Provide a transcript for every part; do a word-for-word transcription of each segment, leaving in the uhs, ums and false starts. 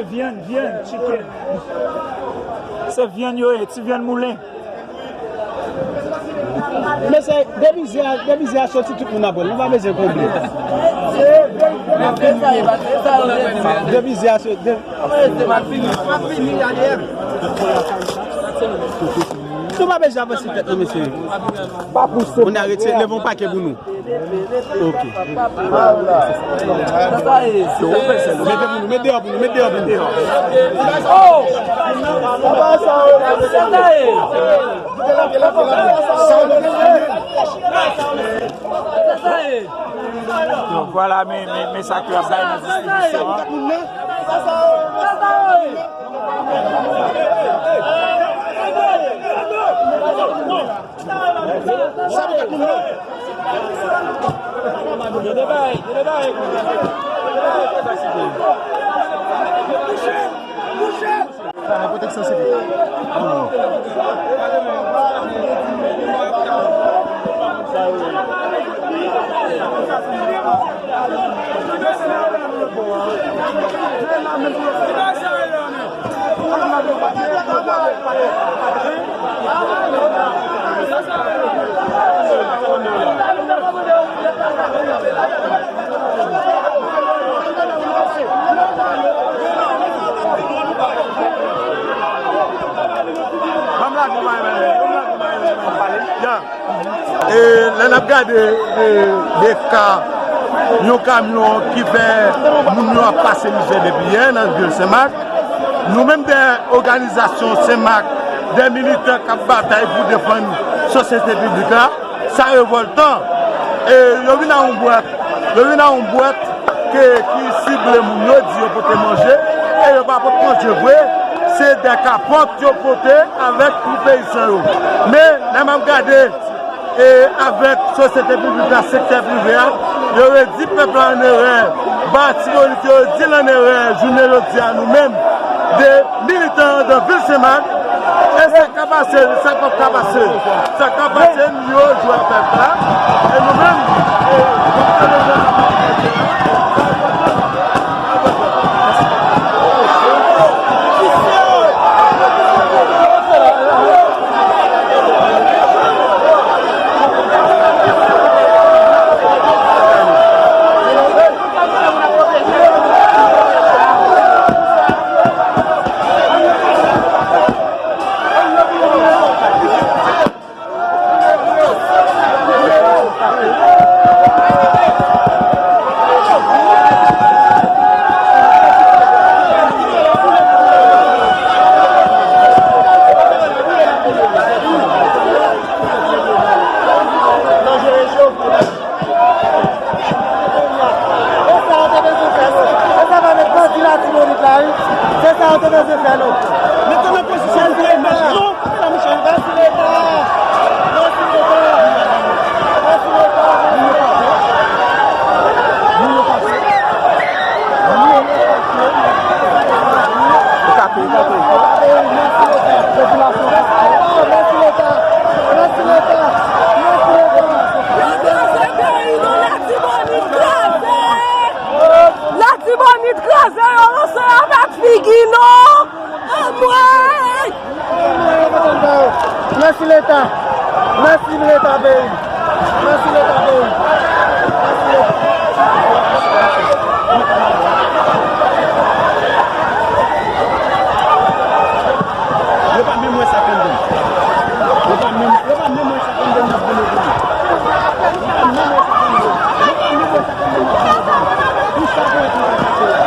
Vyann, vyann, chicken. Se vyann yo ye, ti vyann moulen. Mesye, de mizè a, de mizè a soti, tout moun ap wè l. Nou pa bezwen konble. De mizè a soti, de... Nou pa bezwen avanse tèt nou, mesye. Moun nan retire, leve yon pake pou nou. Ok. Mete pou nou, mete deyò pou nou, mete deyò pou nou. Donk, vwala, men, men, men sa ke ap bay nan distribisyon an. Ya. E lè n ap gade, e, de ka yon kamyon ki fè moun yo ap pase mizè depi yè nan vil Senmak, nou menm de òganizasyon Senmak, de militan k ap batay pou defann sosyete piblik la, sa revòltan. E yo vin a yon bwat, yo vin a yon bwat ke, ki sible moun yo, di yo pote manje, e yo pa pot manje vre, se de kapòt yo pote avèk pou peyizan yo. Men, lè m ap gade, e avèk sosyete piblik la, sektè prive a, yo redi pèp la an erè, ba Latibonit yo redi l an erè, jounen jodi a nou menm, de militan nan vil Senmak, e sa k ka pase, sa k p ap ka pase, sa k ka pase, nou yo jwe pèp la, e nou menm, e, Se sa yo te bezwen fè nou. Se sa va met bandi Latibonit la, wi. Se sa yo te bezwen fè nou. Mete nan pozisyon pou imaj yo. Sa, monchè. Mèsi Leta. Mèsi Leta. Mèsi Leta. Mèsi Leta. Mèsi Leta. Mèsi Leta. Mèsi Leta. Yo kraze peyi nou, Latibonit kraze! Latibonit kraze, yo ranse avèk figi nou! Anmwey! Mèsi Leta. Mèsi Leta peyi. Mèsi Leta peyi. Mèsi Leta. Yo pa menm wè sa k anndan. Yo pa menm, yo pa menm wè sa k anndan nan boule boule. Yo pa menm wè sa k anndan. Yo pa menm wè sa k anndan nan boule boule. Pou sa pou yo konn pase la.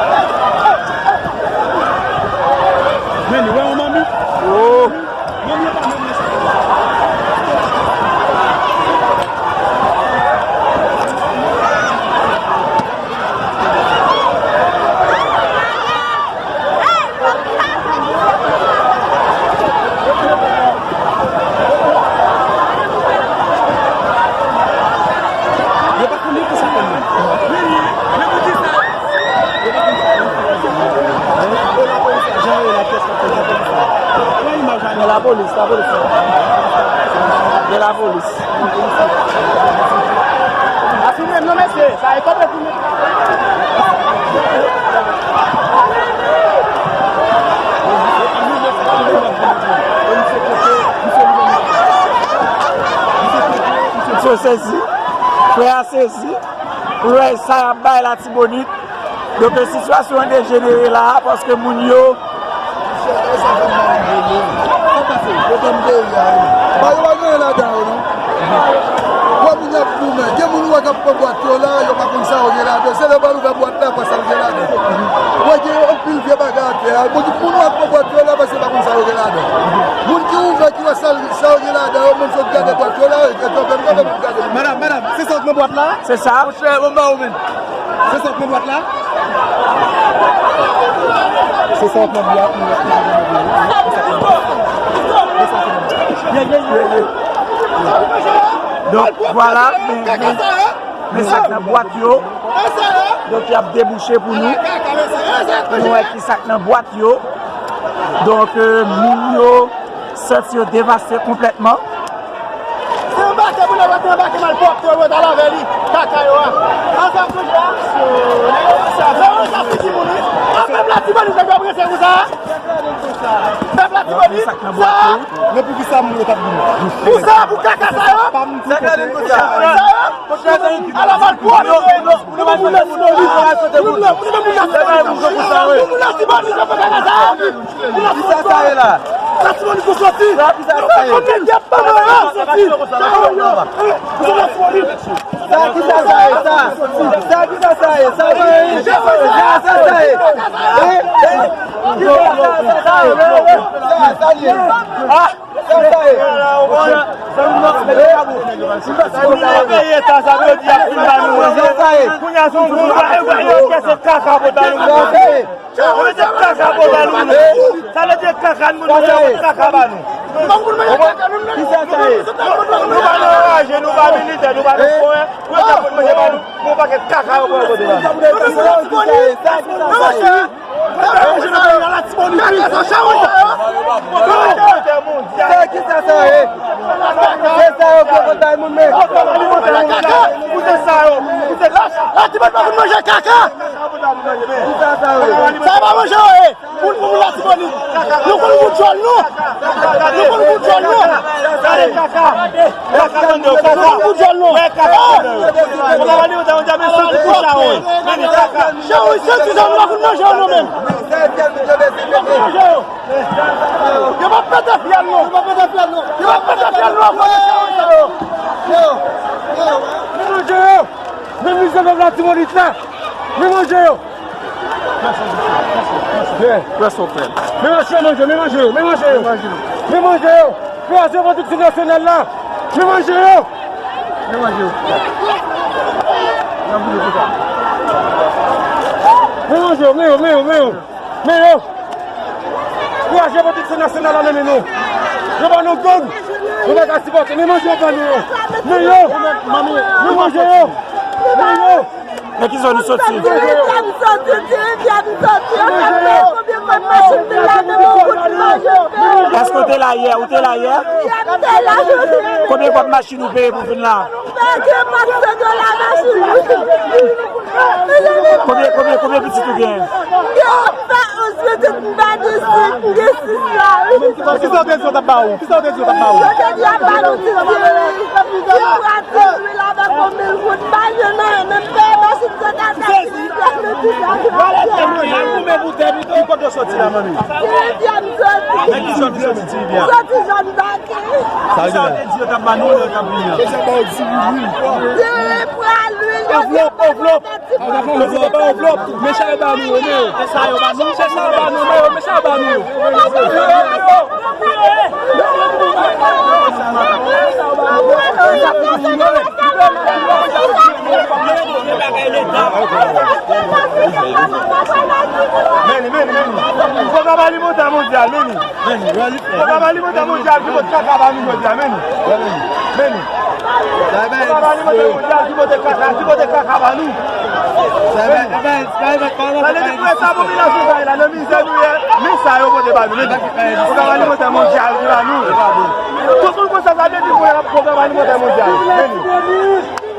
Men li wè yon manmi. Oh. Manmi yo pa menm wè sa k anndan. Yo pa konnen ki sa fè l menm. Wi, men pou di sa. Yo pa konnen sa fè l menm. Jan yo la pyès k ap fè jan polis la. Pran imaj la. Lapolis, lapolis. De lapolis. Asime non mesye, sa e kòb epi nou. Yo sezi, frè a sezi, pou l wè sa y ap bay Latibonit. Donk, sitiyasyon an dejenere la a, paske moun yo. Misye, e sa fè m mal anpil, wi. Sa pase? Yo fè m peyi a, wi. Ba yo pa gen anyen ladan yo, non. Wè moun y ap goumen. Gen moun ou wè k ap pran bwat yo la, yo pa konn sa yo gen ladan. Se lè yo pral ouvè bwat la, pa sa l gen ladan. Wè gen anpil vye bagay atè a. Moun, moun ou wè k ap pran bwat yo la, paske yo pa konn sa yo gen ladan. Moun ki ouvè, ki wè sa l Sa yo gen ladan yo, moun sot gade bwat yo la, e kanpe m, kanpe m gade. Madanm, madanm, se sa w t nan bwat la? Se sa. Monchè, bon, ba ou menm. Se sa w t nan bwat la? Se sa w t nan bwat la? Donk, vwala, men, men, men sa k nan bwat yo. Donk, y ap debouche pou nou. Pou nou wè ki sa k nan bwat yo. Donk, euh, moun yo Santi yo devaste konplètman. Se anbake moun yo, yo te anbake malpwòpte yo, yo t al avè li, kaka yo a. Ansanm kounye a, yo sa fiti moun, wi. A pèp Latibonit, nèg yo ap ranse konsa. Pèp Latibonit, sa. Men poukisa moun yo t ap vin? Pou sa, pou kaka sa yo. Sa yo. Ala malpwòpte. Kisa sa ye la? Kisa sa ye? Sa kisa sa ye? Sa, sa kisa sa ye? Sa, sa sa ye? Eh, eh. Kisa sa, sa sa ye? Sa, sa ye? Ah! Sa sa ye? Sa sa ye? Kounye a se yon gwo bagay, yo kè se kaka pou ta nou. Sa sa ye? Yo mete kaka pou ta nou. Sa vle di kaka nou, nou mete kaka ba nou. Kisa sa ye? Nou pa nan raje, nou pa militè, nou pa nan forè. Pou yo ta pot manje ba nou, pou yon pakèt kaka yo pran kote la. Sa kisa sa ye? Sa kisa sa ye? Se kisa sa ye? Se sa yo pran kont a moun men. Koute sa yo. Koute sa. Latibonit pa konn manje kaka. Kisa sa yo? Sa pa manje yo ye. Moun pou moun Latibonit. Nou konn kout djòl nou. Nou konn kout djòl nou. Gade kaka. Kaka tande yo, kaka. Wè kaka. Ou pa li, ou ta, ou ta, men soti pou sa, wè. Men li kaka. Cheri, se ti zòn la pou manje yo nou menm. Manje yo. Yo pa pete fyèl nou. Yo pa pete fyèl nou. Yo pa pete fyèl nou. Yo. Yo. Men manje yo. Men mizè pèp Latibonit la. Men manje yo. Men manje, men manje yo, men manje yo. Men manje yo. Kraze pwodiksyon nasyonal la. Men manje yo. Men manje yo. Men manje yo, men yo, men yo, men yo. Men yo. Kraze pwodiksyon nasyonal la nan men nou. Yo ba nou gang. Nou pa ka sipòte. Men manje yo ba nou yo. Men yo. Men manje yo. Men yo. Nan ki zòn nou soti? Divizyè m soti, divizyè m soti. Yo fè m peye konbyen kòb machin m vin la, men yon kout manje yo peye. Èske w te la yè? Ou te la yè? Yè m te la, jodi m. Konbyen kòb machin ou peye pou vin la? M pa gen, m ap fè dola machin. Konbyen, konbyen, konbyen pitit ou gen? Yo fè onz pitit, m pa gen senk, m gen sis la. Kisa w te di yo t ap ba ou? Kisa w te di yo t ap ba ou? Yo te di y ap ba nou ti diri, ti pwa, ti lwil avèk yon mil goud. M pa jwenn anyen, menm peye machin se kaka, ti lwil, ti kaka. Ki kote w soti la, manmi? Ti Rivyè m soti. Nan ki zòn ou soti, Ti Rivyè? M soti zòn Bake. Kisa w te di yo t ap ba nou lè yo t ap vini an? Yo t ap ba w diri, lwil. Diri, pwa, lwil, yo te ba nou. Anvlòp, anvlòp. Yo pa ba anvlòp, men sa yo ba nou yo, men yo. Se sa yo ba nou, se sa yo ba nou, men yo, men sa yo ba nou yo. Meni, meni, meni. Pwogram alimantè mondyal, meni. Pwogram alimantè mondyal ki pote kaka ba nou jodi a, men nou. Men nou. Pwogram alimantè mondyal ki pote kaka, ki pote kaka ba nou. Sa vle di pou sa popilasyon sa ye la, nan mizè nou ye, men sa yo pote ba nou, men nou. Pwogram alimantè mondyal ki ba nou. Tout moun konn sa sa vle di pou pwogram alimantè mondyal, men nou.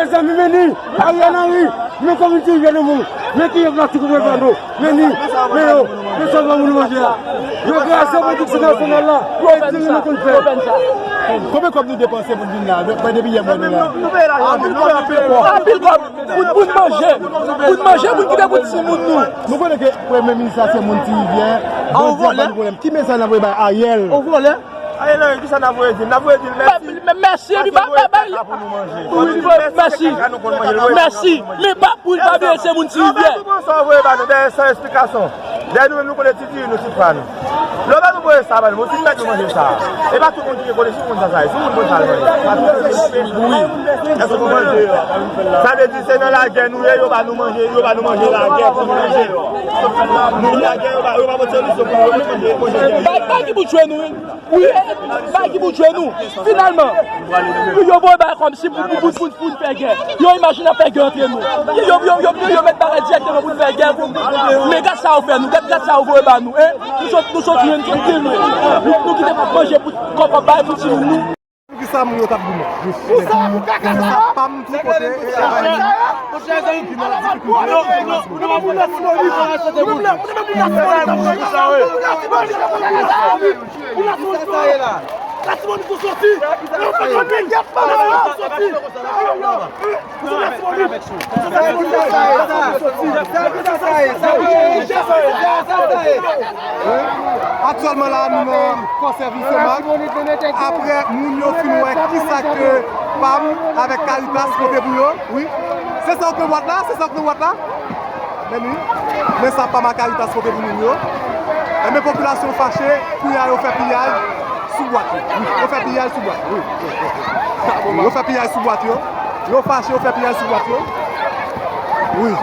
Mezanmi, men ni Ariel Henry, men kòm yon ti rivyè nan moun, men ki yon plastik ou pran nou, men ni, men yo, men sa pa moun manje a. Yo gen ase pwodiksyon nasyonal la, e di nou konn fè. Konbyen kòb nou depanse pou n vin la? Depi yè mwen nou la. Anpil kòb, anpil kòb. Pou, pou n manje. Pou n manje, pou n kite pou timoun nou. Nou konnen ke premye minis la se moun Ti Rivyè. Bondye ap ban nou pwoblèm. Ki mesaj n ap voye bay Ariel? Ou vòlè. Ariel Henry, kisa n ap voye di l? N ap voye di l mèsi. Mèsi, li ba, ba, ba, wi, li voye mèsi. Mèsi. Men pa pou l pa bliye se moun Ti Rivyè. Sa w voye ba nou dèyè san esplikasyon. Dèyè nou menm nou konnen ti diri nou, ti fwa nou. Lè w ba nou voye sa, ba nou, bon, ti fèt nou manje sa. E pa tout moun ki gen konesans konn sa sa ye. Sou moun konn sa l manje. Wi. Èske w konprann? Sa vle di se nan lagè nou ye, yo ba nou manje, yo ba nou manje lagè pou nou manje. Nou lagè, yo ba, yo ba nou solisyon pou nou manje, manje. Bay, bay ki pou tchwe nou, wi. Wi, bay ki pou tchwe nou. Finalman, yo voye bay kòmsi pou, pou, pou, pou, pou n fè gè. Yo imajine ap fè gè antre nou. Yo, yo, yo, yo, yo met bagay dirèkteman pou n fè gè. Men gad sa yo fè nou, gad, gad sa yo voye ba nou, en. Nou sot, nou sot lwen, nou sot lwen. Nou, nou kite manje pou kòkòt bay pou timoun nou. Pou ki sa moun yo t ap goumen? Pou sa, pou kaka sa. Sa pa m tou kote e travay li. Monchè, zami, ki nan difikilte. Pou sa, sa ye la. Aktyèlman la, nou nan kò sèvis Senmak. Apre moun yo fin wè kisa ke Pam avèk Caritas pote pou yo, wi. Se sa k nan bwat la, se sa k nan bwat la. Men wi, men sa Pam ak Caritas pote pou moun yo. Enben, popilasyon fache, kounye a yo fè piyaj sou bwat yo. Wi, yo fè piyaj sou bwat yo, wi. Yo fè piyaj sou bwat yo. Yo fache, yo fè piyaj sou bwat yo. Wi.